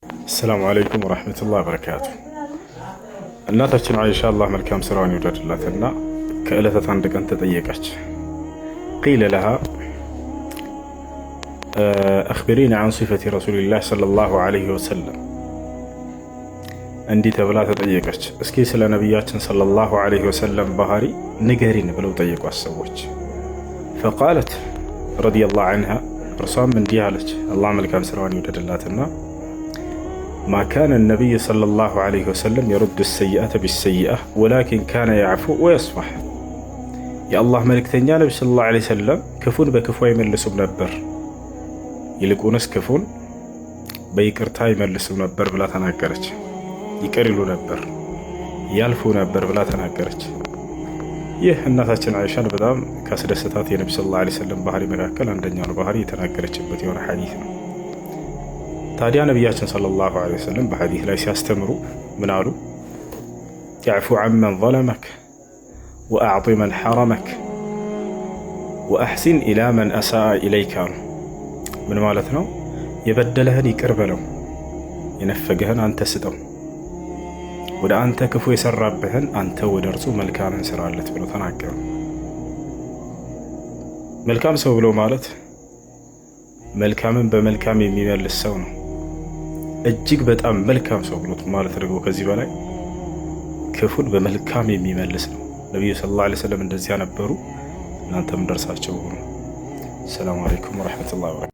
السلام عليكم ورحمة الله وبركاته። እናታችን አይሻ አላህ መልካም ስራዋን ይውደድላትና ከዕለታት አንድ ቀን ተጠየቀች። قيل لها أخبرينا عن صفة رسول الله صلى الله عليه وسلم እንዲህ ተብላ ተጠየቀች። እስኪ ስለ ነቢያችን صلى الله عليه وسلم ባህሪ ንገሪን ብለው ጠየቋት ሰዎች። فقالت رضي الله عنها እርሷም እንዲህ አለች፣ አላህ መልካም ስራዋን ይውደድላትና ما كان النبي صلى الله عليه وسلم يرد السيئة بالسيئة ولكن كان يعفو ويصفح። የአላህ መልእክተኛ ነቢ صلى الله عليه وسلم ክፉን በክፉ አይመልሱም ነበር፣ ይልቁንስ ክፉን በይቅርታ ይመልሱ ነበር ብላ ተናገረች። ይቅር ይሉ ነበር፣ ያልፉ ነበር ብላ ተናገረች። ይህ እናታችን አይሻን በጣም ካስደሰታት የነቢ صلى الله عليه وسلم ባህሪ መካከል አንደኛውን ባህሪ የተናገረችበት የሆነ ሐዲስ ነው። ታዲያ ነቢያችን صلى الله عليه وسلم በሐዲስ ላይ ሲያስተምሩ ምን አሉ? اعف عمن ظلمك وأعط من حرمك وأحسن إلى من أساء إليك አሉ። ምን ማለት ነው? የበደለህን ይቅር በለው፣ የነፈገህን አንተ ስጠው፣ ወደ አንተ ክፉ የሰራብህን አንተ ወደ እርሱ መልካምን ስራለት ብለው ተናገሩ። መልካም ሰው ብሎ ማለት መልካምን በመልካም የሚመልስ ሰው ነው። እጅግ በጣም መልካም ሰው ብሎት ማለት ደግሞ ከዚህ በላይ ክፉን በመልካም የሚመልስ ነው። ነቢዩ صلى الله عليه وسلم እንደዚያ ነበሩ። እናንተም ደርሳቸው ሁኑ። السلام عليكم ورحمة الله وبركاته።